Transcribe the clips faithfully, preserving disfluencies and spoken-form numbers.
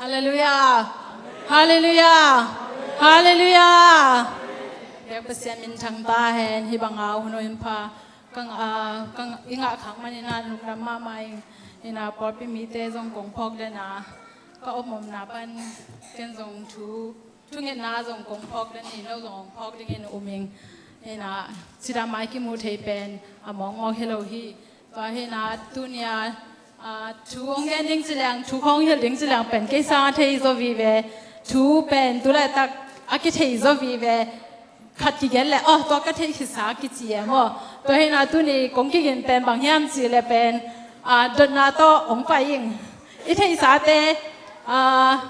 Halleluiah. Halleluiah. Halleluiah. Biak Pasian minthang ta hen. Hih banga hun in pha ka ngah, ka ngah, i ngah khak manin ah lungdam mahmah ing. Ina pawlpi mite zong kong phawk den a, ka om omna pan ken zong thu thungetna zong kong phawk den hi, no zong hong phawk dingin um ing. Ina cidam a i kimu thei pen a mawkmawk hi lo hi. Tua hi ina tunia, ah, thu hong gen ding ci leng, thu hong hilh ding ci leng pen kei sang a thei zaw vive. Thu pen tu laitak a kithei zaw vive. Khat kigen leh, oh, tua ka theih khitsa kici e maw. Tua hi ina tuni kong kigin pen bang hiam ci leh pen, ah, dotna tawh hong pai ing. I theihsate, ah,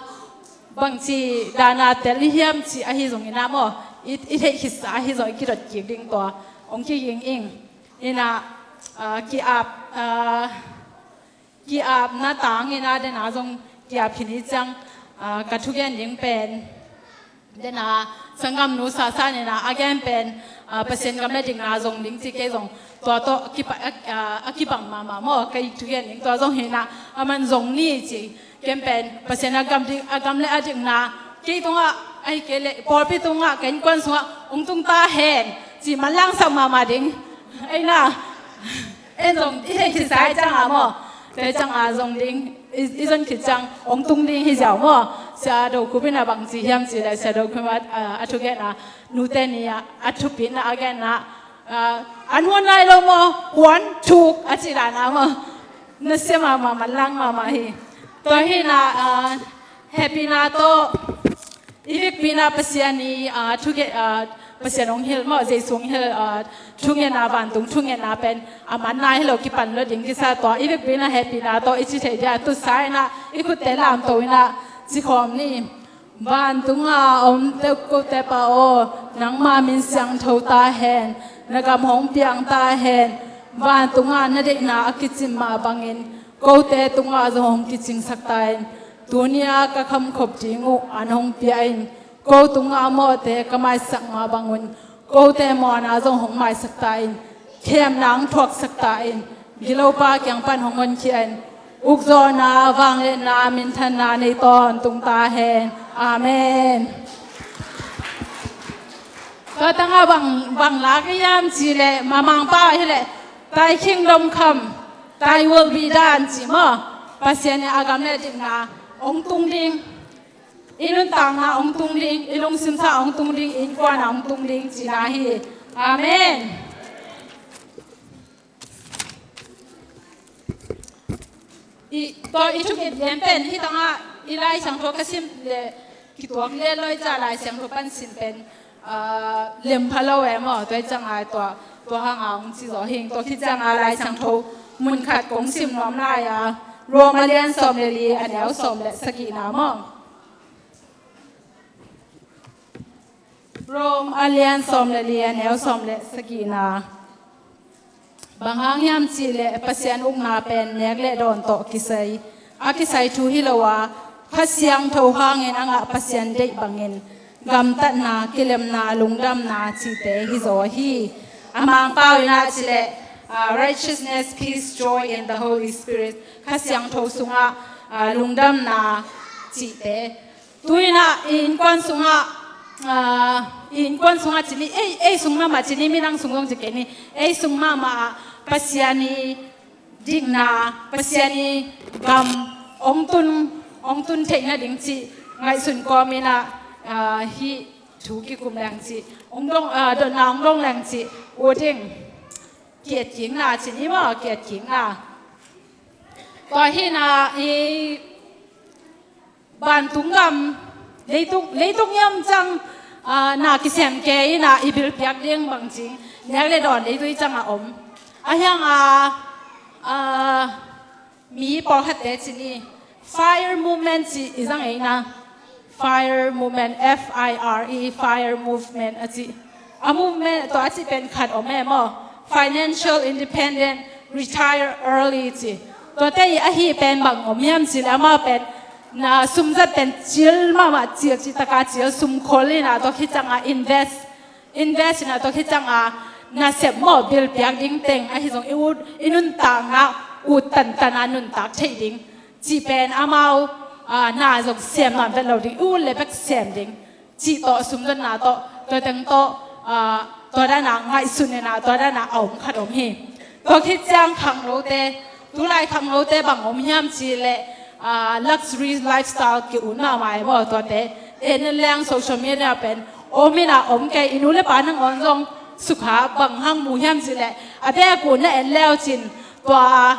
bangci dana tel i hiam ci ahi zongin ah maw, i, i theih khitsa ahi zong i kidot kik ding tua hong kiging ing. Ina, ah, ki-ap, ah, ki-apna tangin ah dena zong ki-ap khin hi ciang, ah, ka thugen ding pen dena sanggamnu Sasan ina a gen pen, ah, Pasian gam le dikna zong ding ci kei zong tua tawh a kipa-, a, ah, a kibang mahmah maw, ka i thugen ding tua zong hi ina a man zong ni ci. Ken pen Pasian a gam dik, a gam le a dikna kei tungah, ahi kei leh pawlpi tungah, ka innkuan sungah hong tung ta hen ci manlangsak mahmah ding. Ei na, en zong i theih khitsa i cianga maw, tua i cianga zong ding, i, i zon khit ciang hong tung ding hi ziau maw. Sia Do Khup ina bang ci hiam ci leh, Sia Do Khup ina, ah, a thugenna, nute ni a, a thupina a genna, ah, an huan nai lo maw, huan thuk a ci dana maw. Na sia mahmah, manlang mahmah hi. Tua hi ina, ah, hehpihna tawh i vekpi ina Pasian i, ah, thuge-, ah, Pasian hong hilh maw, Jesu hong hilh, ah, thungetna, vantung thungetna pen a man nai hi lo, kipan lo ding kisa. Tua i vekpi ina hehpihna tawh i ci thei dia, tu sa ina i khutte lamto ina ci khawm ni. Vantunga om teu kote Pa aw, nangma min siangtho ta hen, na gam hong piang ta hen. Vantunga na deihna a kicim mah bangin kote tungah zong hong kicingsak ta in. Tunia ka khamkhop ding uh an hong pia in, ko tungah mawhte ka maisak mah bangun kote mawhna zong hong maisak ta in. Khemna hong thuaksak ta in. Gilopa kiang pan hong honkhia in. Ukzawhna, vangliatna, minthanna nei tawntung ta hen. Amen. Tua tangah bang, bang la ka hiam ci leh, Mamangpau hi leh, Thy kingdom come, Thy will be done ci maw. Pasian in a gam le dikna hong tung ding, i nuntakna hong tung ding, i lungsimsa hong tung ding, i innkuan hong tung ding cihna hi. Amen. I, tua i thukit lian pen hih tangah i Lai Siangtho ka sim leh kituak lian lo i ciah Lai Siangtho pan sim pen, ah, lem pha lo e maw. Tua i ciangah tua, tua hanga hong ci zaw hing. Tua khit ciangah Lai Siangtho mun khat kong sim nuam lai a, Rom a lian sawm le li, a neu sawm le sagihna maw. Rom a lian sawm le li, a neu sawm le sagihna. Bang hang hiam cih leh Pasian ukna pen nek le dawn tawh kisai, a kisai thu hi lo a, Kha Siangtho hangin a ngah Pasian deih bangin gamtatna, kilemna, lungdamna cihte hi zaw hi. A Mangpau in a cih leh, ah, righteousness, peace, joy in the Holy Spirit. Kha Siangtho sungah, ah, lungdamna cihte. Tu-in ah i innkuan sungah, ah, i innkuan sungah cih ni, ei, ei sung mahmah cih ni, midang sung zong cih kei ni, ei sung mahmah ah Pasian i dikna, Pasian i gam hong tun, hong tun theih nading cih ngaihsun kawmin ah, ah, hih thu kikum leng cih hong dong, ah, dotna hong dong leng cih ut ding. Ki-etkikna cih ni maw, ki-etkikna. Tua hi-in ah i vantung gam, leitung, leitung hiam ciang, ah, na kisem kei in ah i bilpiak ding bangci nek le dawn leitui ciangah om. A hiang a, ah, mi pawlkhatte cih ni, fire movement cih i zang ei na. Fire movement, F I R E, fire movement a cih. A movement tawh a cih pen khat om e maw. Financial independent, retire early cih. Tuate i ahi pen bang om hiam cih leh amau pen na sumzat pen cil mahmah, cil cih taka cil, sumkhol in ah tua khit ciangah invest, invest in ah tua khit ciangah nasep maw, bilpiak ding teng ahi zong i ut, i nuntakna ut tantan a nuntak theih ding cih pen amau ah, na zong sem nawn vet lo ding, i ut le bek sem ding cih tawh, sumdonna tawh, tua teng tawh, ah, tua dana ngaihsun ina, tua dana a om khat om hi. Tua khit ciang khangnote, tulai khangnote bang om hiam cih leh, ah, luxury lifestyle ki-ut mahmah e maw, tuate. Ena leng social media pen om ina om kei, i nu le pa nangawn zong sukha, bang hang mu hiam cih leh, a bek uh na en leu cin, tua,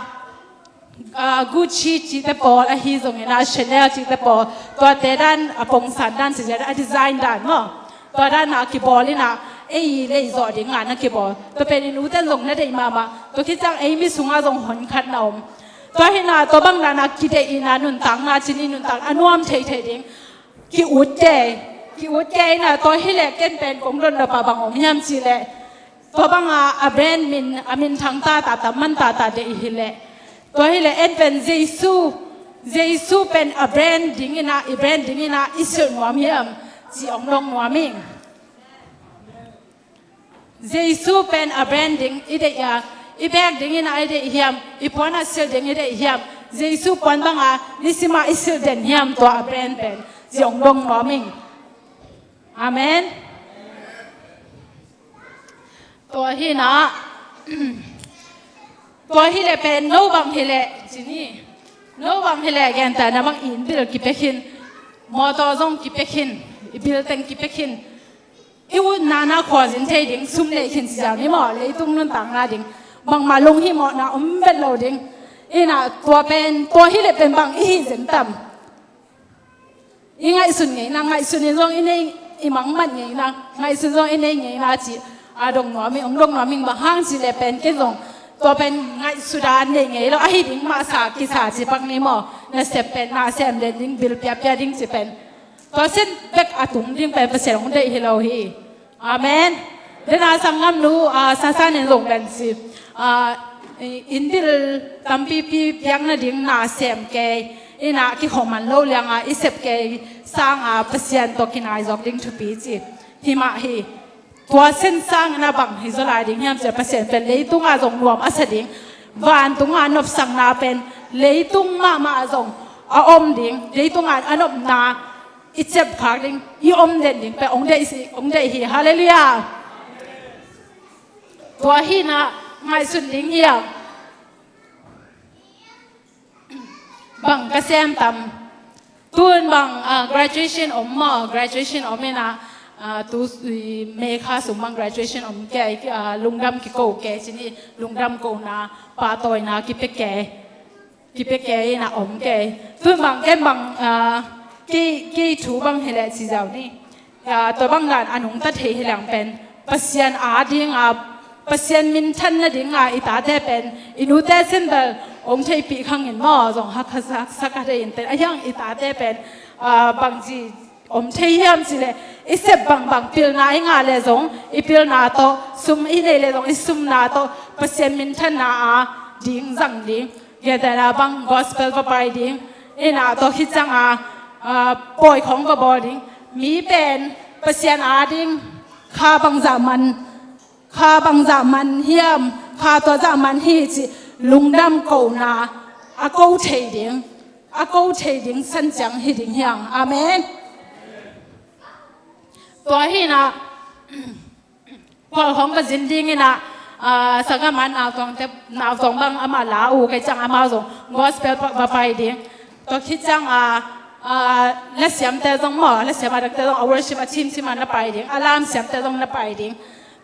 ah, Gucci cihte pawl ahi zong ina, Chanel cihte pawl, tuate dan a pongsan dan, si a design dan maw, tua dana kibawl ina, ei lei zawh dinga na kibawl. Tua pen i nute zong na deih mahmah. Tua khit ciang ei mi sunga zong hon khat na om. Tua hina, tua bang dana kideih ina, nuntakna cin i nuntak a nuam theithei ding ki-ut kei, ki-ut kei ina, tua hileh ken pen kong dotnop a bang om hiam cih leh, tua banga a brand min, a minthang tata, tamman tata deih hileh, tua hileh en pen Jesu, Jesu pen a brand ding ina, i brand ding ina i silh nuam hiam cih ong dong nuam ing. Jesu pen a brand ding i deih a, i bek ding ina i deih hiam, i puana silh ding i deih hiam, Jesu puan banga nisima i silh den hiam, tua a brand pen, cih ong dong nuam ing. Amen. Tua hina, tua hileh pen no bang hileh, cini, no bang hileh, gentehna bang, inn bil kipia khin, motor zong kipia khin, i bil teng kipia khin, i utna na khuazin thei ding sum nei khin, si zau ni maw, leitung nuntakna ding bangmah lunghimawhna om vet lo ding. Ina, tua pen, tua hileh pen bang i hi zen tam? I ngaihsun ngeina, ngaihsun in zong i nei, i mangmat ngeina, ngaihsun zong i nei ngeina cih a dong nuam ing, ong dong nuam ing. Bang hang cih leh pen ken zong tua pen ngaihsut a nei ngei lo, ahi ding mah sa kisa ci pak ni maw. Nasep pen na sem den ding, bil piapia ding ci pen, tua sen bek a tung ding pen Pasian ong deih hi lo hi. Amen. Dena sanggamnu, ah, Sasan in zong pen ci, ah, i-, inn bil tampipi piak nading na sem kei ina, kikhawm man lo lianga i sep kei sanga Pasian tawh kinai zawk ding thupi ci hi mah hi. Tua sen sangin a bang hi zaw lai ding hiam cih leh, Pasian pen leitunga zong nuam a sa ding, vantunga nopsakna pen leitung mahmah zong a om ding, leitunga a nopna i ciapkhak ding, i om den ding pen ong deih si, ong deih hi. Halleluiah. Tua hina, ngaihsun ding hiam? Bang ka sem tam? Tun bang, ah, graduation om maw, graduation om ina, ah, tu, i, May kha sung bang graduation om kei, ah, lungdam kiko kei, cini lungdam kohna, pahtawina kipia kei, kipia kei ina om kei. Tun bang ken bang, ah, kei, kei thu bang hileh ci zau ni. Ah, tua bang dan a nungta thei hi leng pen Pasian a dinga, Pasian minthan nadinga i tate pen, i nute sen bel ong theihpih khang in maw, zong hak, hak, hak, hak thei in ten, a hiang i tate pen, ah, bangci om thei hiam cih leh, i sep bangbang pilna i ngah leh zong i pilna tawh, sum i neih leh zong i sumna tawh Pasian minthanna a ding zang ding. Gentehna bang gospel va pai ding ina, tua khit cianga, ah, pawi khawng va bawl ding. Mi pen Pasian a ding kha bangzah man, kha bangzah man hiam, kha tua zah man hi cih lungdam kohna a ko thei ding, a ko thei ding san ciang hi ding hiang. Amen. Tua hina, khual khawng va zin ding ina, ah, sanggamah nautangte, nautang bang amah la uh, kei ciang amau zong gospel va pai ding. Tua khit cianga, ah, lasiamte zong maw, lasiam a dangte zong a worship a cimcim a na pai ding, a lamsiamte zong na pai ding.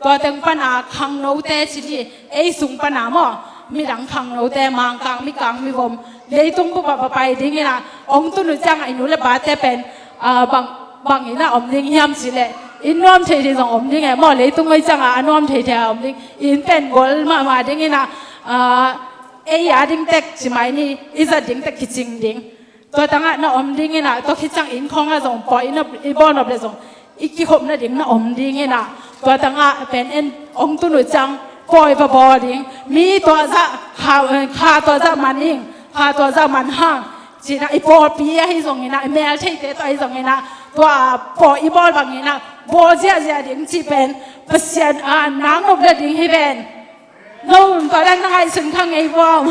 Tua teng pana khangnote cini, ei sung pana maw, midang khangnote, Mangkang, Mikang, Mivom, leitung bup ah va pai ding ina, ong tun uh cianga i nu le pate pen, ah, bang, bang ina om ding hiam cih leh, inn nuam thei ding zong om ding e maw, leitung hoih cianga a nuam thei thei a om ding, inn pen gol mahmah ding ina, ah, ei a ding tek ci mai ni, i zat ding tek kicing ding. Tua tangah na om ding ina, tua khit ciang inn khawngah zong pawi i nop, i bawl nop leh zong i kikhop nading na om ding ina, tua tangah pen en ong tun uh ciang pawi va bawl ding. Mi tua zah kha, eh, kha tua zah man ing, kha tua zah man hang ci ina, i pawlpi ahi zong ina, i mel theite tua ahi zong ina, tua pawi i bawl bang ina bawl ziahziah ding cih pen Pasian a nang nop nading hi ven. No, tua dan na ngaihsun kha ngei vuam.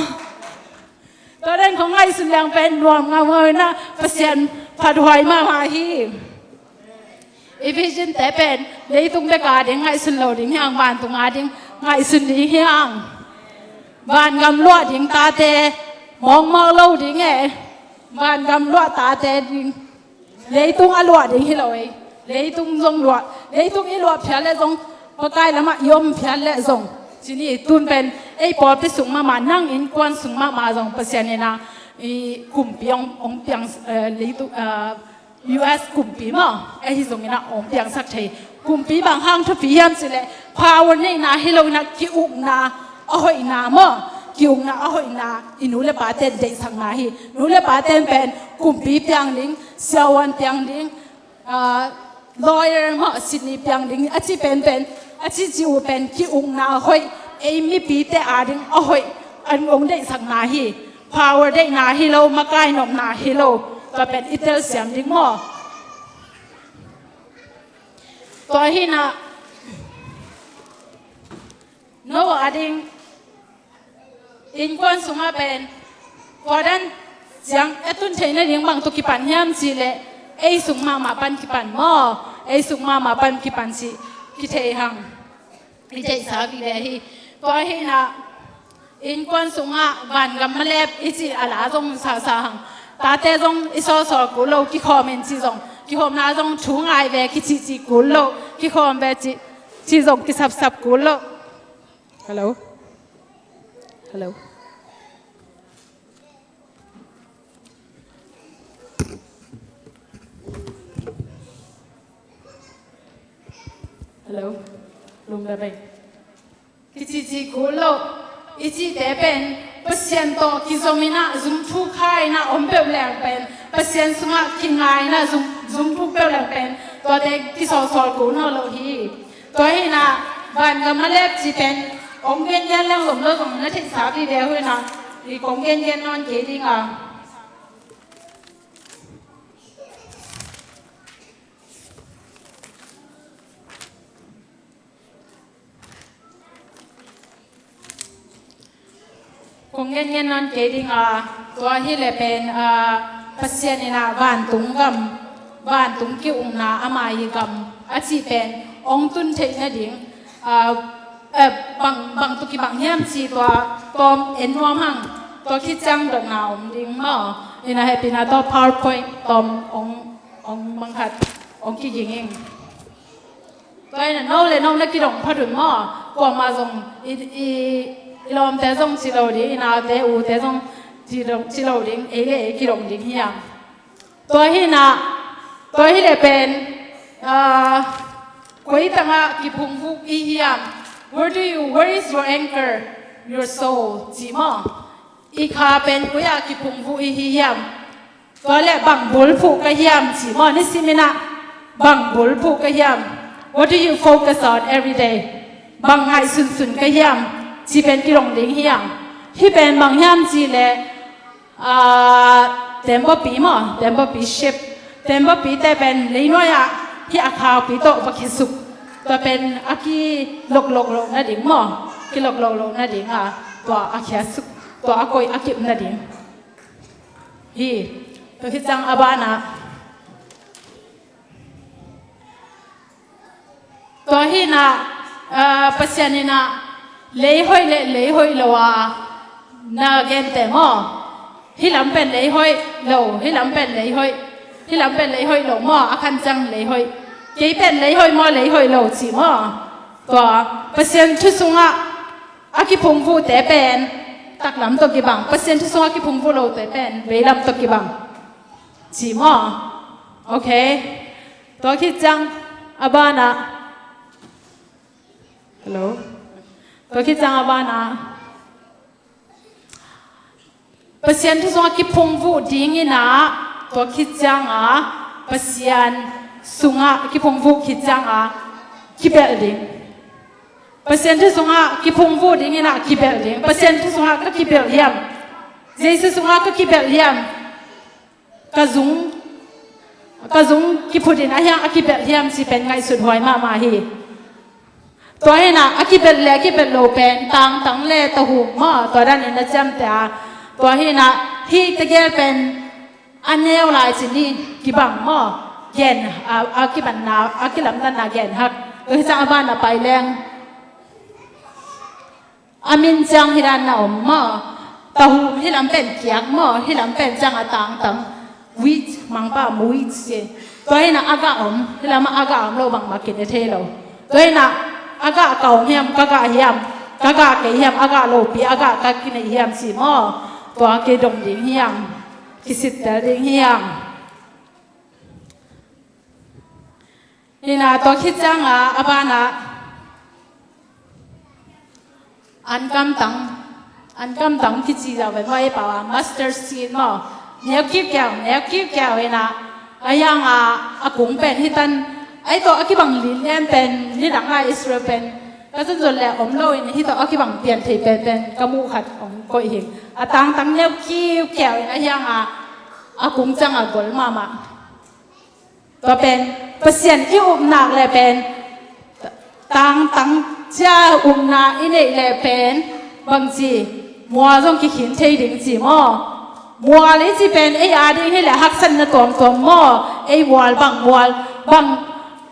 Tua dan kong ngaihsun leng pen nuam ngamngamna Pasian phathuai mahmah hi. I vision te pen leitung bek a ding ngaihsun lo ding hiang, vantung a ding ngaihsun ding hiang. Vangam luah ding tate mawkmawk lo ding e. Vangam luah tate ding. Leitung a luah ding hi lo ei. Leitung zong luah, leitung i luah phial le zong, pakai lamah i om phial le zong, cini tun pen ei pawlpi sung mahmah, nang innkuan sung mahmah zong Pasian ina i kumpi ong, ong piang, eh, leitung, eh, U S kumpi maw, ahi zongina ong piangsak thei. Kumpi bang hang thupi hiam cileh power neihna hi lo ina ki-ukna a hoihna maw, ki-ukna a hoihna i nu le pate deihsakna hi. Nu le pate pen kumpi piang ding, siavuan piang ding, ah, lawyer maw, sitni piang ding, a ci penpen, a cici uh pen ki-ukna hoih, ei mipite a ding a hoih an ong deihsakna hi. Power deihna hi lo, makai nopna hi lo, tua pen i telsiam ding maw. Tua hina no a ding innkuan sungah pen tua dan ciang a tun theih nading bang tawh kipan hiam cileh ei sung mahmah pan kipan maw, ei sung mahmah pan kipan cih kithei hang. I theihsa vive hi. Tua hina innkuan sungah vangam malep i cih a la zong sasa hang. Tate zong i sawlsawl kul lo, kikhawm in cih zong, kikhawmna zong thu ngai ve kicihcih kul lo, kikhawm ve cih, cih zong kisapsap kul lo. Hello. Hello. Hello. Lungdam ei. Kicihcih kul lo. I cihte pen Pasian tawh kizom ina zum thuk kha ina om peuh leng pen, Pasian sungah kinga ina zum, zum thuk peuh leng pen, tuate kisawlsawl kul nawn lo hi. Tua hina vangam malep cih pen ong gengen leng lom lo zong na theihsa vive uh hina, i kong gengen nawn kei ding a. Kong gengen nawn kei ding a, tua hileh pen, ah, Pasian ina vantung gam, vantung ki-ukna ama i gam a cih pen ong tun theih nading, ah, eh, bang, bang tawh kibang hiam cih tua tawm en nuam hang, tua khit ciang dotna om ding maw. Ina hehpihna tawh PowerPoint tawm ong, ong bang khat ong kiging ing. Tua ina no le no na kidong phat un maw. Kuamah zong i, i, i lawmte zong ci lo ding, i naute ute zong ci lo, ci lo ding, ei le ei kidong ding hiam. Tua hina, tua hileh pen, ah, koi tangah kiphungvuh i hiam. Where do you, where is your anchor? Your soul, ci maw. I kha pen koi ah kiphungvuh i hi hiam. Tua leh bang bulphuh ka hiam ci maw, nisim ina bang bulphuh ka hiam. What do you focus on every day? Bang ngaihsunsun ka hiam, ci pen kidong ding hiam. Hih pen bang hiam cih leh, ah, tembaw pi maw, tembaw pi ship. Tembaw pite pen leinuai ah hih a khaupi tawh va khiasuk. Tua pen a kiloklok loh nading maw, kiloklok loh nading a, tua a khiasuk, tua a koih a kip nading. Hi, tua hi ciang a banah. Tua hi inah, ah, Pasian inah lei hoih le lei hoih lo a na gente maw. Hih lam pen lei hoih lo, hih lam pen lei hoih, hih lam pen lei hoih lo maw, a khan ciang lei hoih. Kei pen lei hoih maw, lei hoih lo cih maw. Tua Pasian thu sungah a kiphungvuhte pen taklam tawh kibang, Pasian thu sungah kiphungvuh lote pen veilam tawh kibang. Cih maw? Ok. Tua khit ciang a banah. Hello. Tua khit ciang a banah. Pasian thu sungah kiphungvuh ding inah, tua khit ciangah, Pasian sungah kiphungvuh khit ciangah, kibelh ding. Pasian thu sungah kiphungvuh ding inah, kibelh ding. Pasian thu sungah ka kibelh hiam? Jesu sungah ka kibelh hiam? Ka zung, ka zung kiphut in a hiang a kibelh hiam cih pen ngaihsut huai mahmah hi. Tua hi inah a kibelh le a kibelh lo pen tangtang le tahum maw, tua danin na ciamteh a, Tua hi inah hih tegel pen a neu lai cin hi, kibang maw, gen a, a kibanna, a kilamdanna gen hak. Tua hi ciang a ban a pai leng a min ciang hi dan na om maw. Tahum hi lam pen kiak maw, hi lam pen ciang a tangtang wheat, Mangpau a wheat ci. Tua hi inah a gah om, hi lam a gah om lo bangmah kine thei lo. Tua hi inah a gah ka om hiam, ka gah hiam, ka gah kei hiam, a gah lopi a gah ka kinei hiam ci maw. Tua kidong ding hiam, kisittel ding hiam. Hi inah tua khit ciang a, a ban ah an kamtang, an kamtang kici lo ve maw, ei pau a mustard seed maw. Neu kiukiau, neu kiukiau hi inah, a hiang a, a kung pen hi tan, ei tawh a kibang linlian pen nidang a Israel pen ka zunzun le om lo in, hi tawh a kibang pian thei penpen ka muh khat hong koih hi. A tangtang neu kiukiau in, a hiang a, a kung ciang a gol mahmah. Tua pen Pasian i upna le pen tangtang cia upna i neih le pen bangci mual zong kikhin thei ding ci maw. Mual i ci pen ei a ding hi le haksatna tuamtuam maw. Ei mual bang, mual bang,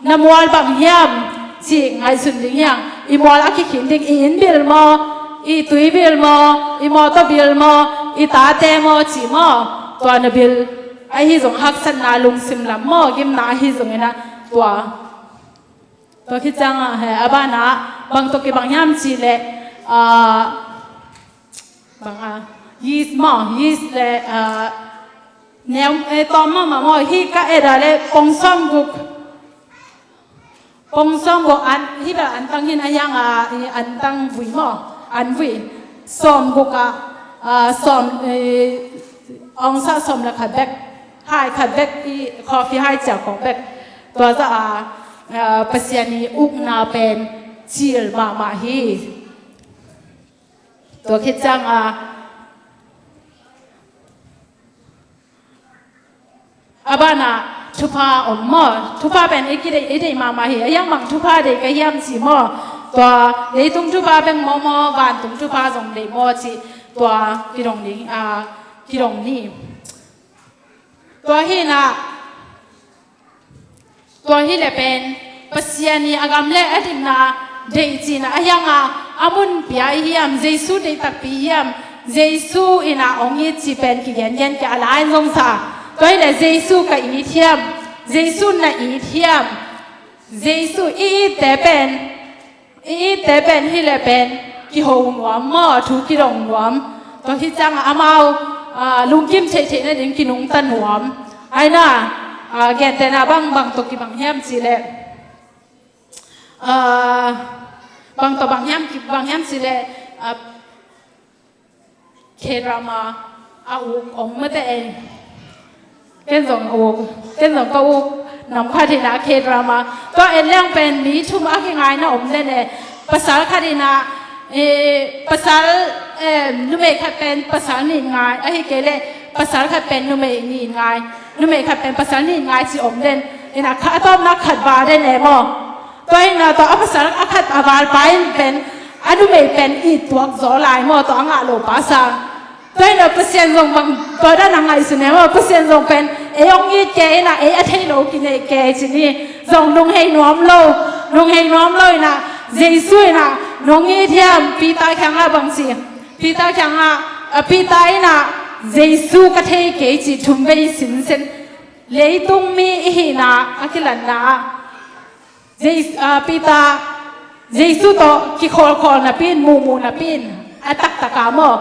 na mual bang hiam ci ngaihsun ding hiam. I mual a kikhin ding, i inn bil maw, i tui bil maw, i mawtaw bil maw, i tate maw ci maw. Tua na bil ahi zong haksatna lungsim lam maw, gimna ahi zong inah tua. Tua khit ciang a, he, a ban ah bang tawh kibang hiam ci le, ah, bang a, yeast maw, yeast le, ah, neu, eh, tawm mahmah maw, hi ka et a le pong sawm guk. Pong sawm guk an, hi bel an tang hi inah, a hiang a, i an tang vui maw, an vui. Sawm guk a, a, sawm, i, ong sa sawm le khat bek, hai khat bek, i coffee hai cia khawng bek. Tua zah a, a, Pasian i ukna pen cil mahmah hi. Tua khit ciang a, a ban ah thupha om maw. Thupha pen i kideih, i deih mahmah hi. A hiang bang thupha deih ka hiam ci maw. Tua leitung thupha bek maw, maw, vantung thupha zong deih maw ci. Tua kidong ding, a, kidong ni. Tua hi inah, tua hi le pen Pasian i a gam le a dikna deih ci inah, a hiang a, a mun pia i hiam, Jesu deih takpi hiam, Jesu inah ong it ci pen kigengen kei a, lai in zong sa. Tua hi le Jesu ka it hiam, Jesu na it hiam. Jesu i itte pen, i itte pen hi le pen kiho nuam maw, thu kidong nuam. Tua hi ciang a amau, a, lungkim theihtheih nading kinungta nuam. Ai na, a, gentehna bang, bang tawh kibang hiam ci le, a, bang tawh bang hiam, kibang hiam ci le, a, K-drama a uk om mate ei. Ken zong a uk, ken zong ka uk nam khat hi inah K-drama. Tua en leng pen mi thum a kingaina om den e. Pasal khat hi inah, eh, pasal, eh, numei khat pen pasal nih ngai, ahih kei leh pasal khat pen numei nih ngai, numei khat pen pasal nih ngai ci om den. Inah kha, a tawpna khat va den e maw. Tua hi inah tua a pasal a khat a valpa in pen a numei pen it tuak zaw lai maw, tua a ngah lo pa sang. Tua hi inah Pasian zong bang tua dan a ngaihsun e maw, Pasian zong pen ei hong it kei inah ei a thei lo kinei kei ci ni. Zong nunghei nuam lo, nunghei nuam lo inah Jesu inah nong it hiam, Peter kiangah bang ci. Peter kiangah, a, Peter inah Jesu ka thei kei ci thum vei sinsen. Leitung mi i hihna a kilanna ah Jes-, ah, Peter, Jesu tawh kikhawlkhawl napi in, muhmuh napi in, a taktak a maw.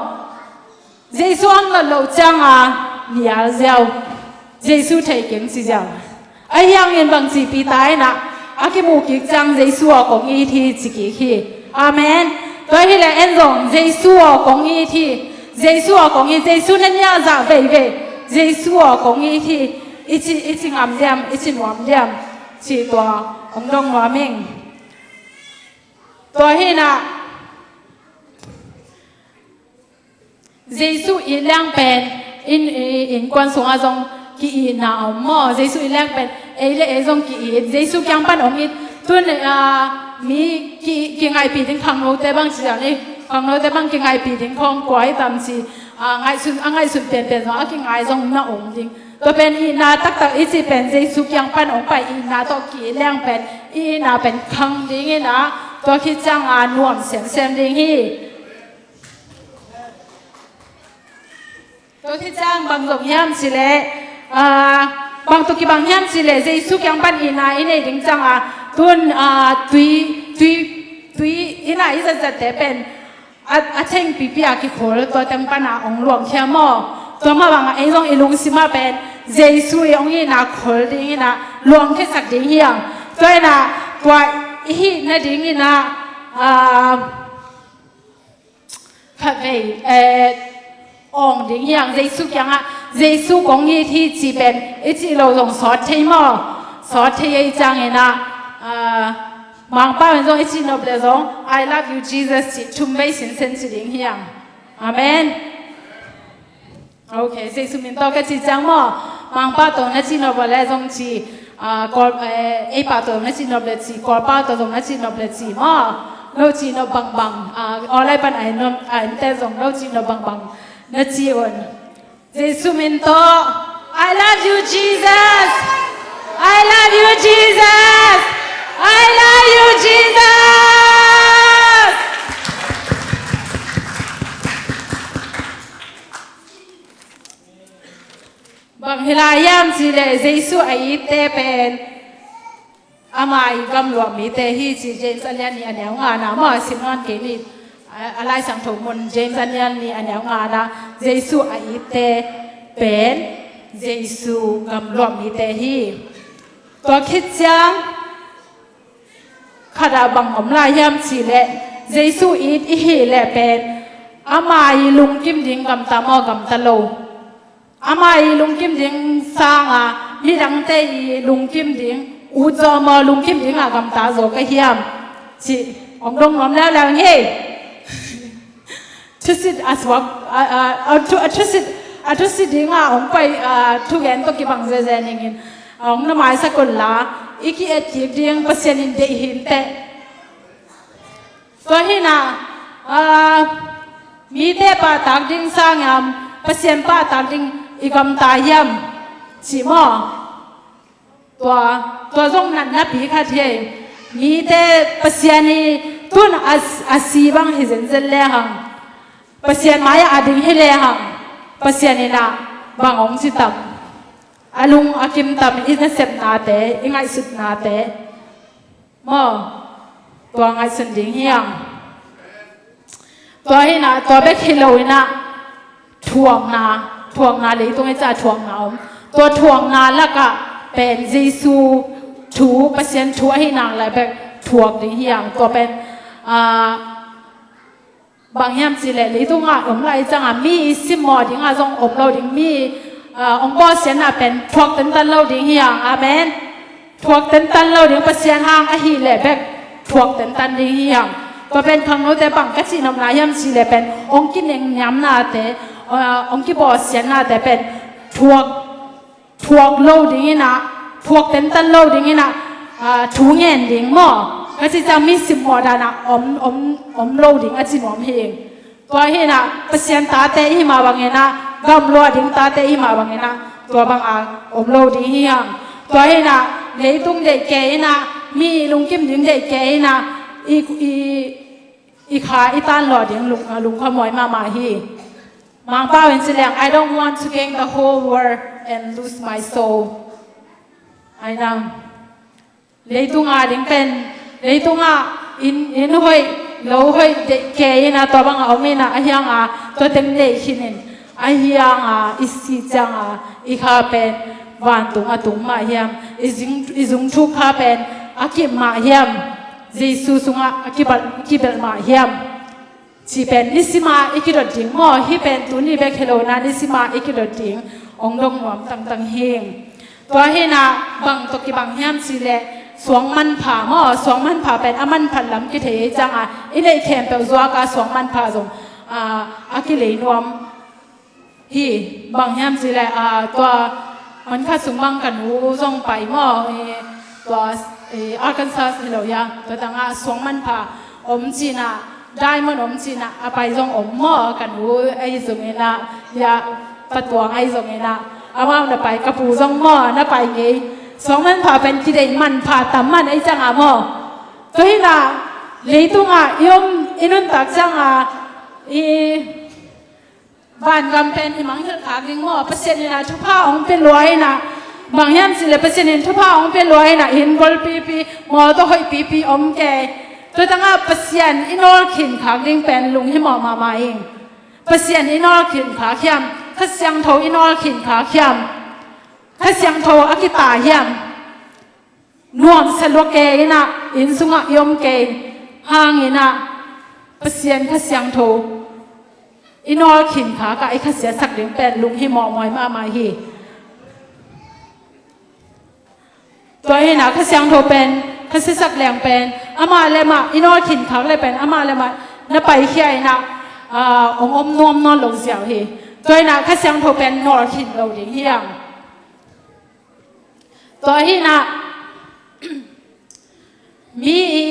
Jesu hong lat loh ciang a nial ziau, Jesu thei keng ci ziau. Ahi hangin bangci Peter inah a kimuh kik ciang Jesu aw kong it hi ci kik hi. Amen. Tua hi leh en zong Jesu aw kong it hi. Jesu aw kong it, Jesu na nial zah veivei, Jesu aw kong it hi. I ci, i ci ngam diam, i ci nuam diam. Cih tua hong dong nuam ing. Tua hi inah Jesu it leng pen in, i, innkuan sungah zong ki-itna om maw? Jesu it leng pen ei le ei zong ki-it. Jesu kiang pan hong it. Tun, ah, mi ki, kingaihpih ding khangnote bang ci zang ni. Khangnote bang kingaihpih ding khawng kua hi tam ci. a ngaihsun, a ngaihsun pianpian zong a kingai zong na om ding. Tua pen itna taktak i cih pen Jesu kiang pan hong pai itna tawh kileng pen itna pen khang ding in ah, tua khit ciang a nuam semsem ding hi. Tua khit ciang bang zong hiam cih leh, ah, bang tawh kibang hiam cih leh Jesu kiang pan itna i neih ding ciang a, tun, ah, tui, tui, tui in ah i zatzatte pen a, a thengpipi a kikhol, tua teng pan a hong luangkhia maw. Tua mah bang a ei zong i lungsim ah pen Jesu i hong itna khol ding in ah luangkhiasak ding hi hang. Tua in ah tua i hih nading in ah, ah, khatvei, eh, awng ding hi hang. Jesu kiangah Jesu kong it hi cih pen i cih lo zong sawt thei maw. Sawt thei ahih ciangin ah, ah, Mangpau in zong i cih nop leh zong, "I love you, Jesus," cih thum vei sinsen ci ding hi hang. Amen. Ok, Jesu min tawh ka cih ciang maw, Mangpau tawh na cih nop leh zong ci, ah, Kawl, eh, ei pau tawh na cih nop leh ci, Kawlpau tawh zong na cih nop leh ci maw. No cih nop bangbang, ah, online pan a en nop, a ente zong no cih nop bangbang na ci un. Jesu min tawh, "I love you, Jesus. I love you, Jesus. I love you, Jesus." Bang hi lai hiam cih leh Jesu a itte pen ama i gamluah mite hi ci James a lian nih a neu ngana maw, sim nawn kei ni. A, a Lai Siangtho mun James a lian nih a neu ngana, Jesu a itte pen Jesu gamluah mite hi. Tua khit ciang khat ah bang om lai hiam cih leh, Jesu it i hih leh pen ama i lungkim ding gamta maw, gamta lo. Ama i lungkim ding sanga midangte i lungkim ding, ut zaw maw, lungkim ding a gamta zaw ka hiam cih hong dong nuam leuleu hi. Thusit a suak, a, a, a, thu, a thusit, a thusit dinga hong pai, a, thugen tawh kibang zeze ningin, a, hong na maisak unla, i ki-et kik ding Pasian in deih hi inteh. Tua hi-in ah, ah, mite pahtak ding sang hiam, Pasian pahtak ding i gamta hiam cih maw? Tua, tua zong natnapi khat hi. Mite Pasian i tun a, a si bang hi zenzen lehang, Pasian mai-ah a ding hi lehang, Pasian in ah bang hong ci tam? A lung a kim tam, i nasepnate, i ngaihsutnate maw? Tua ngaihsun ding hi hang. Tua hi-in ah, tua bek hi lo-in ah, thuakna, thuakna leitung i cih thuakna om. Tua thuakna lakah pen Jesu thu, Pasian thu ahih nak leh bek thuak ding hi hang. Tua pen, ah, bang hiam cih leh leitungah om lai ciangah mi i simmawh dingah zong om lo ding, mi, ah, hong bawlsiatna pen thuak tentan lo ding hi hang. Amen. Thuak tentan lo ding, Pasian hang ahih leh bek thuak tentan ding hi hang. Tua pen khangnote bang ka cih nopna hiam cih leh pen hong kinengniamnate, ah, hong kibawlsiatnate pen thuak thuak lo ding in ah, thuak tentan lo ding in ah, ah, thu ngen ding maw? Ka cih ciang mi simmawh danah om, om, om lo ding a ci nuam hi ing. Tua hi-in ah, Pasian tate i hih mah bangin ah, gamlua ding tate i hih mah bangin ah, tua bangah om lo ding hi hang. Tua hi-in ah, leitung deih kei in ah, mi lungkim ding deih kei in ah, i, i, i kha i tanlawh ding lung, lungkhamhuai mahmah hi. Mangpau in ci leng, "I don't want to gain the whole world and lose my soul." Ai nang. Leitung a ding pen, leitung a inn, inn hoih, lo hoih deih kei in ah, tua bangah om in ah, ahi hangah tua teng deih khin in, ahi hangah i sih ciangah i kha pen vantung a tung mah hiam, i zung, i zungthuk kha pen a kip mah hiam, Jesu sungah a kibelh, kibelh mah hiam cih pen nisim a i kidot ding maw? Hih pen tuni bek hi lo-in ah, nisim a i kidot ding hong dong nuam tangtang hi ing. Tua hi-in ah, bang tawh kibang hiam cih leh suang manpha maw? Suang manpha pen a manphat lam kithei hi ciangah, i neih khempeuh zuak a suang manpha zong, ah, a kilei nuam hi. Bang hiam cih leh, ah, tua hong khat sung bang ka nu zong pai maw, eh, tua, eh, Arkansas hi lo hia, tua tangah suang manpha om ci-in ah, Diamond om cih nah a pai zong om maw, ka nu ahi zongin ah, ya, Pa Tuang ahi zongin ah, amau na pai, ka pu zong maw na pai ngei. Suang manpha pen kideih manpha tam man ahi ciangah maw. Tua hi nah, leitungah i om, i nuntak ciangah i vangam pen i mangngilh khak ding maw, Pasian in ah thupha hong pia lua in ah, bang hiam cih leh Pasian in thupha hong pia lua in ah, inn golpipi, mawtaw hoihpipi om kei. Tua tangah Pasian i nawlkhin khak ding pen lunghimawh mahmah ing. Pasian i nawlkhin khak hiam, Kha Siangtho i nawlkhin khak hiam, Kha Siangtho a kita hiam. Nuamsa lua kei in ah, inn sungah i om kei hangin ah, Pasian Kha Siangtho i nawlkhin khak ah i khasiatsak ding pen lunghimawh mahmah hi. Tua hi nah, Kha Siangtho pen, khasiatsak leng pen amah le amah i nawlkhin khak le pen amah le amah na paikhia in ah, ah, hong om nuam nawn lo ziau hi. Tua hi nah, Kha Siangtho pen nawlkhin lo ding hi hang. Tua hi nah, mi i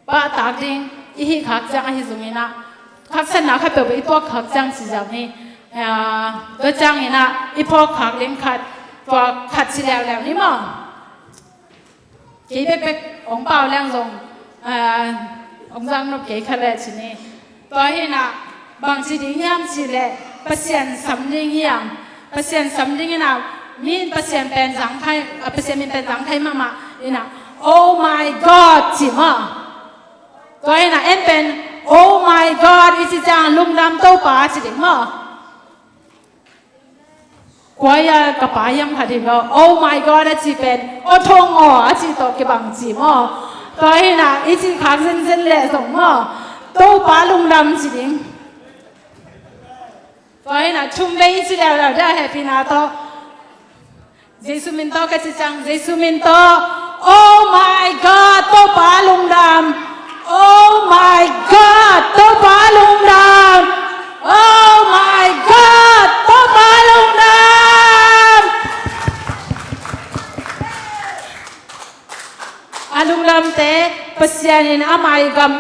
pahtak ding i hih khak ciang ahi zongin ah, haksatna khat peuhpeuh i tuak khak ciang ci ziau ni. Ah, tua ciangin ah i phawk khak ding khat, tua khat ci leuleu ni maw. Kei bekbek hong pau leng zong, ah, hong zang nop kei kha leh ci ni. Tua hi nah, bang ci ding hiam cih leh, Pasian sam ding hiam. Pasian sam ding in ah, mi in Pasian pen zang thei, ah, Pasian min pen zang thei mahmah in ah, "Oh my God," ci maw. Tua hi nah, en pen, "Oh my God," i ci ciang lungdam Topa ci ding maw. Kua a ka pa hiam khat hi maw, "Oh my God," a ci pen, "Aw thong aw," a ci tawh kibang ci maw. Tua hi nah, i cih khak zenzen leh zong maw, Topa lungdam ci ding. Tua hi nah, thum vei i ci leuleu dia hehpihna tawh, Jesu min tawh ka ci ciang, Jesu min tawh, "Oh my God, Topa lungdam. Oh my God, Topa lungdam. Oh my God, Topa lungdam." A lungdamte Pasian in ama i gam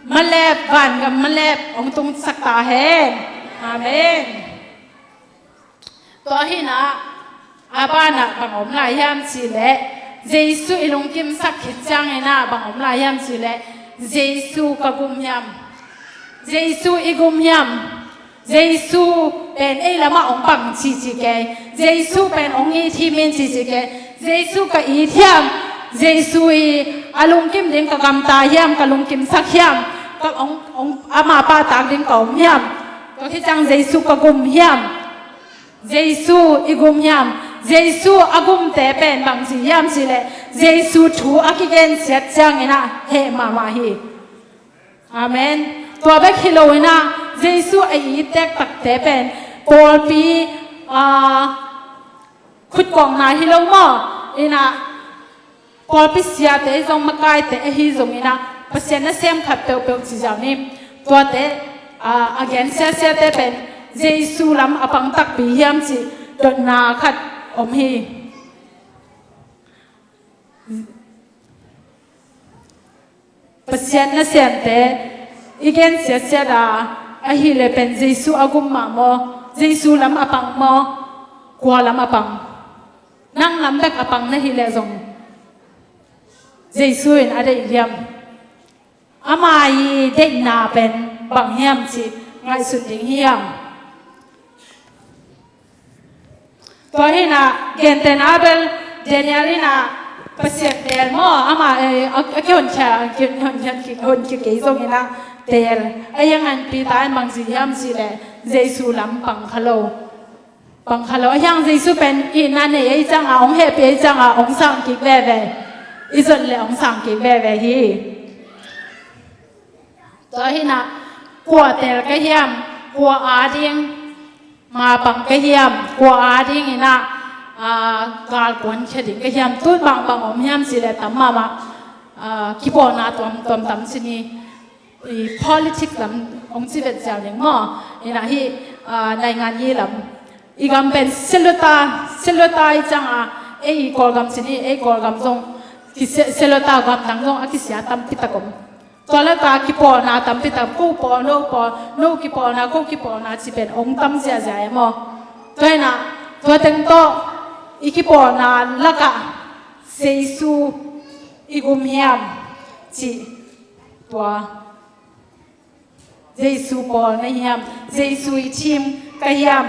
malep, vangam malep hong tungsak ta hen. Amen. Tua hi nah, a banah bang om lai hiam cih leh, Jesu i lungkimsak khit ciangin ah bang om lai hiam cih leh, Jesu ka gum hiam? Jesu i gum hiam? Jesu pen ei lamah hong pang cihcih kei. Jesu pen hong it hi min cihcih kei. Jesu ka it hiam? Jesu i a lungkim ding ka gamta hiam, ka lungkimsak hiam? Ka hong, hong, ama pahtak ding ka om hiam? Tua khit ciang Jesu ka gum hiam? Jesu i gum hiam? Jesu a gumte pen bang ci hiam cih leh, Jesu thu a kigensiat ciangin ah heh mahmah hi. Amen. Tua bek hi lo in ah, Jesu a i tektakte pen pawlpi, ah, khutkawkna hi lo maw? In ah, pawlpi siate zong makaite ahi zongin ah, Pasian nasem khat peuhpeuh ci ziau ni. Tuate, ah, a gen siasiate pen Jesu lam a pang takpi hiam cih dotna khat om hi. Pasian nasemte i gen siatsiat a, ahih leh pen Jesu a gum mah maw, Jesu lam a pang maw, kua lam a pang? Nang lam bek a pang na hih leh zong Jesu in a deih hiam? Ama i deihna pen bang hiam cih ngaihsun ding hiam? Tua hi nah, gentehna bel Daniel in ah Pasian teel maw, ama, eh, a, a kihonkhia, a kihonkhia, honkhia kei zongin ah teel. A hiang an Peter in bang ci hiam cih leh Jesu lam pang kha lo. Pang kha lo. A hiang Jesu pen itna nei ahih ciangin, hong hehpih ahih ciangin hong sang kik veve. I zot leh hong sang kik veve hi. Tua hi nah, kua teel ka hiam, kua ading mapang ka hiam, kua adingin ah, ah, galkuan khia ding ka hiam, tu bangbang om hiam cih leh tam mahmah, ah, kipawlna tuamtuam tam ci ni, i politic lam hong ci vet ziau ding maw, in ah hih, ah, naingan i lam. I gam pen seluta, seluta i ciangin, ei i Kawlgam ci ni, ei Kawlgam zong, ki se-, seluta gam dang zong a kisia tampi tak om. Tua laka kipawlna tampi tam, ko pawl, no pawl, no kipawlna, ko kipawlna ci pen ong tam ziahziah e maw. Tua hi-in ah, tua teng tawh i kipawlna lakah Jesu i gum hiam cih, tua Jesu pawl na hiam, Jesu i team ka hiam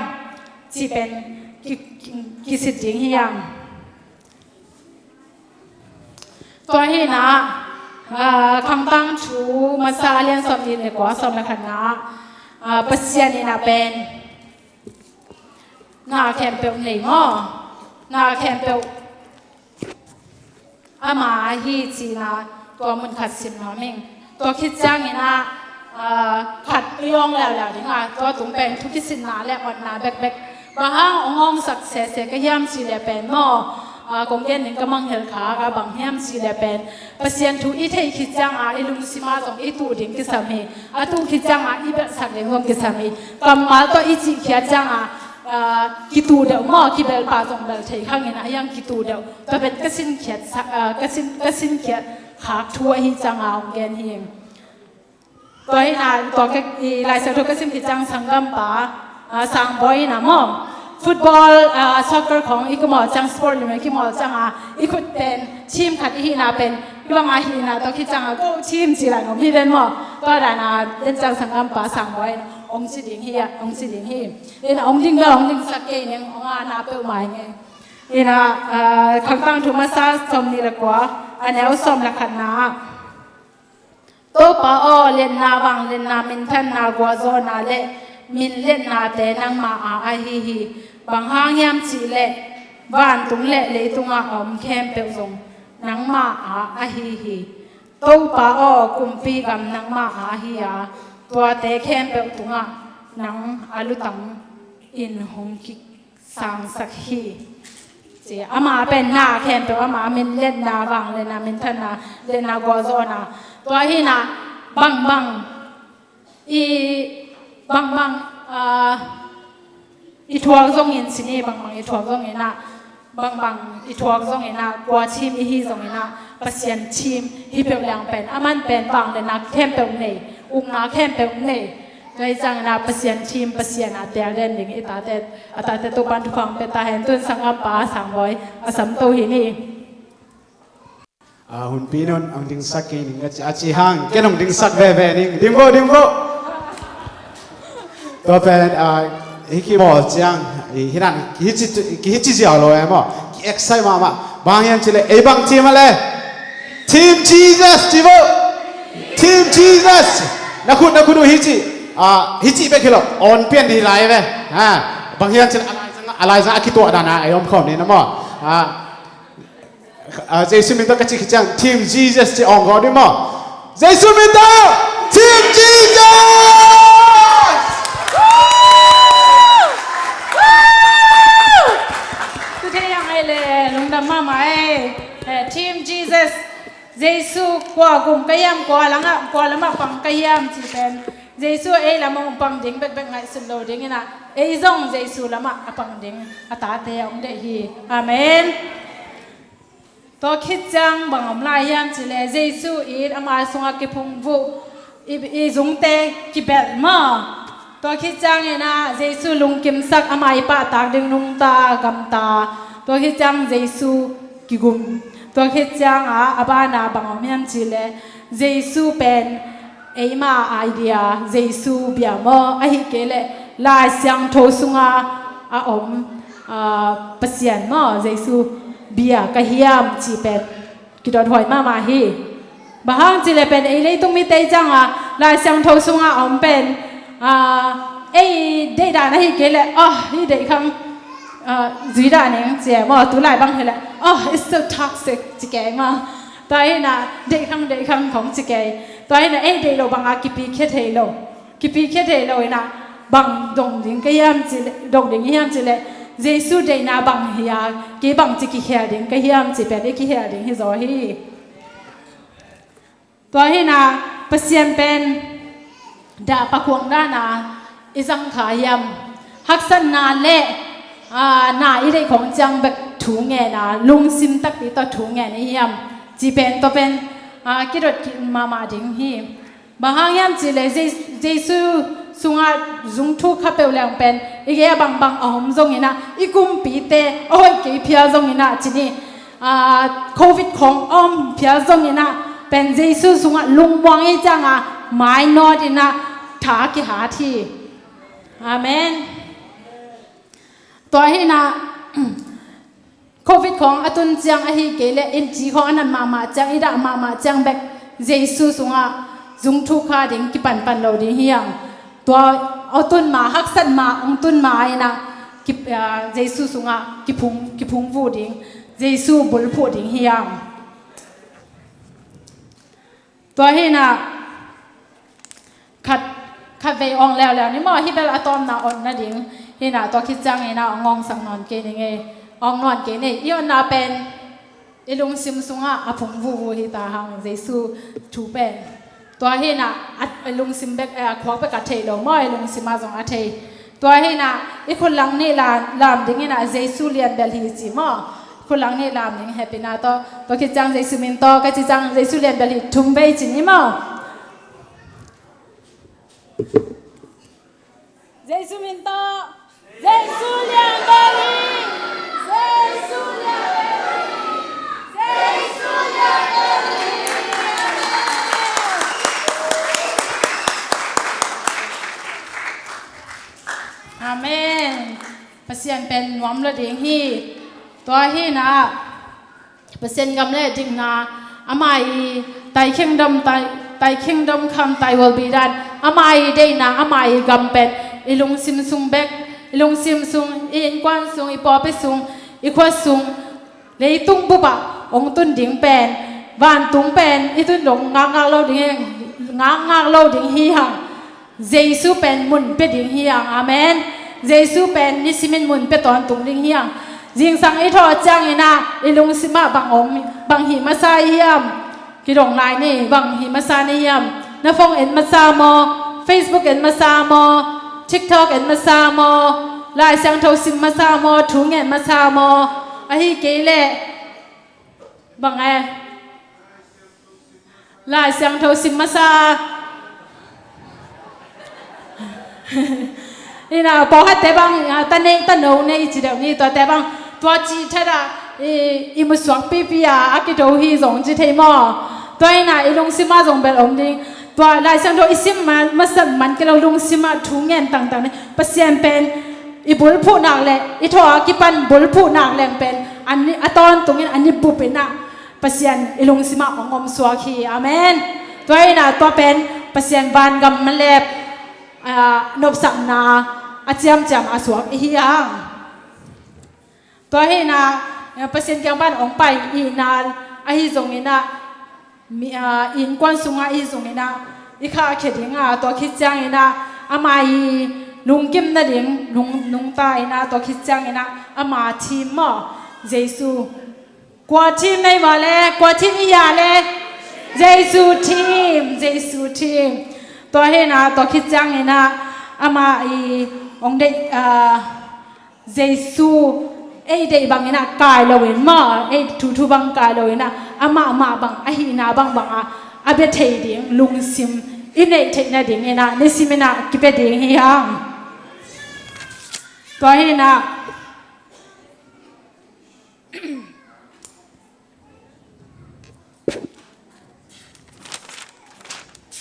cih pen ki, ki, kisit ding hiam. Tua hi-in ah, ah, Khangtangthu Masa a lian sawmnih le kua, sawm le khatna ah, ah, Pasian in ah pen na khempeuh nei maw, na khempeuh ama ahi ci-in ah tua mun khat sim nuam ing. Tua khit ciangin ah, ah, khat i awng leuleu ding a, tua tung pen thu kisitna le otna bekbek. Bang hang ong awngsak sese ka hiam cih leh pen maw, ah, kong gen ding ka mangngilh kha a, bang hiam cih leh pen Pasian thu i theih khit ciang a, i lungsim ah zong i tuh ding kisam hi. A tuh khit ciang a, i belhsak ding zong kisam hi. Kammal tawh i cihkhiat ciang a, ah, kituh deuh maw, kibelh pah zong belh thei kha ing a, a hiang kituh deuh. Tua pen ka sinkhiat sa-, ah, ka sin, ka sinkhiat khak thu ahi ciang a ong gen hi. Tua hi-in ah, tua ka, i Lai Siangtho ka sim khit ciang sanggampa, ah, Sangbawi in ah maw, football, ah, soccer khawng i kimawl ciang, sport lim i kimawl ciang a, i khut pen team khat i hihna pen, i bang a hihna, tua khit ciang a go team ci lai ngom hi ven maw. Tua dan a, den ciang sanggampa Sangbawi in ong ci ding hi a, ong ci ding hi. In ah ong ding bel ong dingsak kei ning, ong ana peuhmah ing e. In ah, ah, Khangtangthu Masa sawmnih le kua, a neu sawm le khatna ah, Topa aw, liatna, vangliatna, minthanna, gualzawhna le minliatnate nangmah aa ahi hi. Bang hang hiam cih leh vantung le leitungah a om khempeuh zong nangmah aa ahi hi. Topa aw, kumpi gam nangmah aa hi a, tuate khempeuh tungah nang a lutang in hong ki sangsak hi. Ci, ama pen na khempeuh ama, minliatna, vangliatna, minthanna, liatna, gualzawhna. Tua hi-in ah bangbang i, bangbang, ah, i thuak zongin ci ni, bangbang i thuak zongin ah, bangbang i thuak zongin ah, kua team i hi zongin ah, Pasian team hi peuh leng pen, aman pen vangliatna khempeuh nei, ukna khempeuh nei. Tua hi ciangin ah Pasian team, Pasian a teel den ding i tate, a tate Topa'n thupha hong pia ta hen. Tun sanggampa Sangbawi a sam to hi ni. Ah, hunpi in hong dingsak kei ning ka ci, a ci hang, ken hong dingsak veve ning. Ding vo, ding vo. Tua pen, ah, hih kibawl ciang, i, hi nan, kihici, kihici ziau lo e maw. Ki-excite mahmah. Bang hiam cih leh, ei bang team a le. Team Jesus, ci vo. Team Jesus. Na khut, na khut uh hici. Ah, hici bek hi lo. On pian di lai ve. Ha. Bang hiam cih leh, a laizang, a laizang a kituah dan a, ei om khawm ni na maw. Ah, ah, Jesu min tawh ka cih khit ciang, Team Jesus ci awng gawp ding maw. Jesu min tawh, Team Jesus! Tua thei ang ei le, lungdam mahmah ei. Eh, Team Jesus. Jesu kua gum ka hiam, kua lamah, kua lamah pang ka hiam cih pen, Jesu ei lamah hong pang ding bekbek ngaihsun lo dingin ah, ei zong Jesu lamah a pang ding a tate hong deih hi. Amen. Tua khit ciang bang om lai hiam cih leh, Jesu in ama sungah kiphungvuh, i, i zungte kibelh maw. Tua khit ciangin ah Jesu lungkimsak, ama i pahtak ding nungta, gamta. Tua khit ciang Jesu kigum. Tua khit ciang ah a banah bang om hiam cih leh, Jesu pen eima idea, Jesu bia maw, ahih kei leh Lai Siangtho sunga a om, ah, Pasian maw, Jesu bia ka hiam cih pen kidothuai mahmah hi. Bang hang cih leh pen ei leitung mite ciang a Lai Siangtho sunga a om pen, ah, ei deih dan ahih kei leh, oh, hih deih khang, ah, zui dah ning ci e maw, tu lai bang hi leh, oh, it's so toxic ci kei maw. Tua hi-in ah deih khang, deih khang khong ci kei. Tua hi-in ah ei deih loh bang a kipikhia thei lo. Kipikhia thei lo in ah, bang dong ding ka hiam cih leh, dong ding hiam cih leh, Jesu deihna bang hi a, kei bangci kikhel ding ka hiam cih pen i kihel ding hi zaw hi. Tua hi-in ah Pasian pen dah pakhuang dan a i zang kha hiam? Haksatna le, ah, na i deih khong ciang bek thu ngen a, lungsim takpi tawh thu ngen i hiam? Cih pen, tua pen, a, kidot kik mahmah ding hi. Bang hang hiam cih leh Je-, Jesu sungah zungthuk kha peuh leng pen i gei a bangbang a om zongin ah, i kumpite a hoih kei phial zongin ah, ci ni, a, covid khawng a om phial zongin ah, pen Jesu sungah lungmuang i ciangah mainawt in ah tha kihat hi. Amen. Tua hi in ah covid khawng a tun ciang ahi kei leh, inn ci khawng a nat mahmah ciang, i dah mahmah ciang bek Jesu sungah zungthuk kha ding, kipanpan lo ding hi hang. Tua a tun ma, haksat ma, hong tun ma in ah ki, a, Jesu sungah kiphung, kiphung vuh ding, Jesu bulphuh ding hi hang. Tua hi in ah khat, khat vei awng leuleu ni maw, hih bel a tawpna awng nading hi in ah, tua khit ciangin ah awng awngsak nawn kei ning ei, awng nawn kei ning ei. I awngna pen i lungsim sungah a phung vuvu hi ta hang, Jesu thu pen. Tua hi in ah a, a lungsim bek, a khuak bek a thei lo maw, i lungsim ah zong a thei. Tua hi in ah i khut lang nih lam, lam ding in ah Jesu lianbel hi ci maw. Khut lang nih lam ding, hehpihna tawh. Tua khit ciang Jesu min tawh ka cih ciang Jesu lianbel hi thum vei ci ni maw. Jesu min tawh. Jesu lianbel hi. Jesu lianbel hi. Jesu lianbel hi. Amen. Pasian pen nuam lo ding hi. Tua hi in ah Pasian gam le dikna, ama i thy kingdom, thy, thy kingdom come, thy will be done. Ama i deihna, ama i gam pen i lungsim sung bek, i lungsim sung, i innkuan sung, i pawlpi sung, i khua sung, leitung bup ah hong tun ding pen, vantung pen i tun dong ngakngak lo ding, ngakngak lo ding hi hang. Jesu pen mun pia ding hi hang. Amen. Jesu pen nisimin mun pia tawntung ding hi hang. Zingsang i thawh ciangin ah i lungsim ah bang om, bang hih masa i hiam? Kidong lai ni, bang hih masa ni hiam? Na phone en masa maw? Facebook en masa maw? TikTok en masa maw? Lai Siangtho sim masa maw? Thu ngen masa maw? Ahi kei leh bang e? Lai Siangtho sim masa. Ina, pawlkhatte bang, a, ta nei, ta no nei ci deuh ni, tuate bang, tua ci thada, i, i musuak pipi a, a kito hi zong ci thei maw. Tua ina, i lungsim ah zong bel om ding. Tua Lai Siangtho i sim ma, masa man kei lo lungsim ah thu ngen tangtang ni. Pasian pen, i bulphuh nak le, i thaw a kipan bulphuh nak leng pen, an ni, a tawntungin, an ni bup ina. Pasian i lungsim ah hong om suak hi. Amen. Tua hi ina tua pen Pasian vangam malep, a, nopsakna a ciamciam a suak i hi hang. Tua hi ina, a, Pasian kiang pan hong pai i na ahi zong ina, mi, a, innkuan sungah ahi zong ina, i khahkhia ding a, tua khit ciang ina, ama i lungkim nading, nung, nungta ina, tua khit ciang ina, ama thim maw, Jesu. Kua thim nei va le, kua thim i hia le? Jesu thim, Jesu thim. Tua hi ina, tua khit ciang ina, ama i hong deih, a, Jesu ei deih bang ina kai lo in maw, ei thuthu bang kai lo ina, amah mah bang, ahihna bang bang a, a bia thei ding, lungsim, i neih theih nading ina, nisim ina, kipia ding hi hang. Tua hi ina,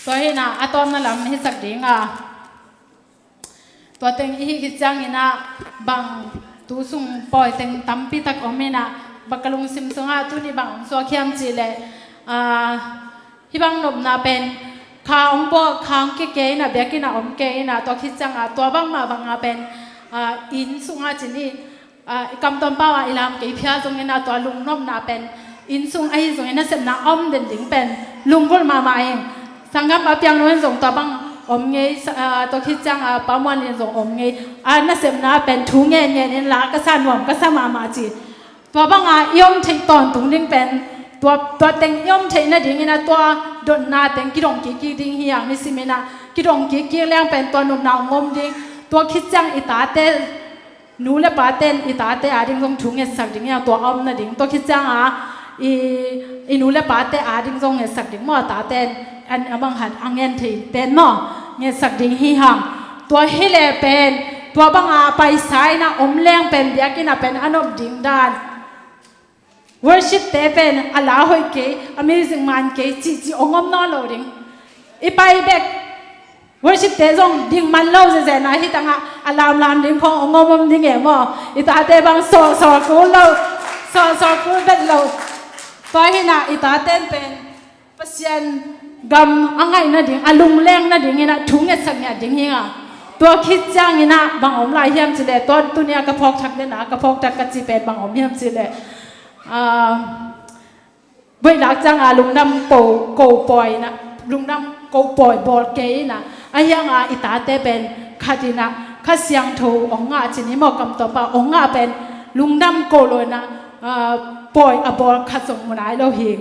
tua hi ina, a tawpna lam hisak ding a. Tua teng i hih khit ciang ina bang tu sung pawi teng tampi tak om ina, bang ka lungsim sungah tuni bang hong suak hiam cih leh, a, hih bang nopna pen kha hong pua, kha hong kia kei ina, biakinn ah om kei ina, tua khit ciang a, tua bang mah bang a pen, a, inn sungah ci ni, a, i kamtuam pau ah i lam kei phial zong ina tua lungnopna pen, inn sung ahi zong ina sepna a om den ding pen, lunggulh mahmah ing. Sanggam a piang nuan zong tua bang om ngei, sa-, a, tua khit ciang a Pa Muan Lian zong om ngei. A, nasepna pen thu ngen ngen in la ka sa nuam, ka sa mahmah ci. Tua bang a i om theih tawntung ding pen, tua, tua teng i om theih nading ina tua dotna teng kidong kikkik ding hi hang nisim ina. Kidong kikkik leng pen tua nopna hong om ding. Tua khit ciang i tate, nu le pa ten i tate a ding zong thu ngetsak ding hi hang, tua a om nading. Tua khit ciang a I, i nu le pate ading zong ngetsak ding maw, a tate in, an, a bang khat a ngen thei ten maw, ngetsak ding hi hang. Tua hi le pen, tua banga paisa in a om leng pen biakinn ah pen a nop ding dan. Worship te pen a la hoih kei, a music man kei, cihcih ong om nawn lo ding. I pai bek, worship te zong ding man lo zezen a, hi tangah a lamlam ding khong ong om om ding e maw. I tate bang sawlsawl kul lo, sawlsawl kul vet lo. Tua hi na i tate in pen Pasian gam a ngaih nading, a lungleng nading in a thu ngetsak ngiat ding hi a. Tua khit ciangin a bang om lai hiam cih leh, tua tuni a ka phawk thak den a, ka phawk thak ka cih pen bang om hiam cih leh, ah, voihlak ciang a lungdam ko, ko pawi na, lungdam ko pawi bawl kei in a, a hiang a i tate pen khat in a, Kha Siangtho ong ngah cin hi maw, kam tawp a ong ngah pen lungdam ko lo in a, ah, pawi a bawl khat zong mu nai lo hi.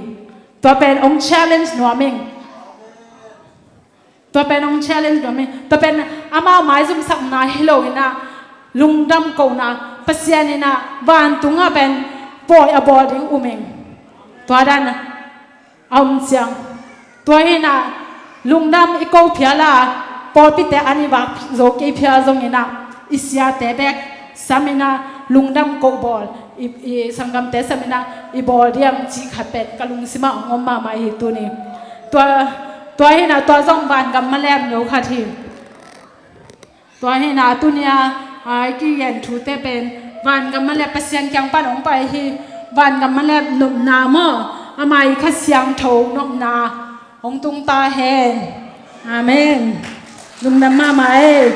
Tua pen ong challenge nuam ing. Tua pen ong challenge nuam ing. Tua pen amau maizumsakna hi lo in a, lungdam kona, Pasian in a vantung ah pen pawi a bawl ding um ing. Tua dan a om ciang. Tua hi na, lungdam i ko phial a, pawlpite an i vak zo kei phial zong in a, i siate bek sam in a, lungdam ko bawl, i, i sanggamte sam in a, i bawl diam cih khat pen ka lungsim ah ong om mahmah hi tuni. Tua, tua hi na, tua zong vangam malep no khat hi. Tua hi na, tuni a, a, i kigen thute pen vangam malep, Pasian kiang pan ong pai hi, vangam malep nopna maw, ama i Kha Siangtho nopna ong tung ta hen. Amen. Lungdam mahmah e.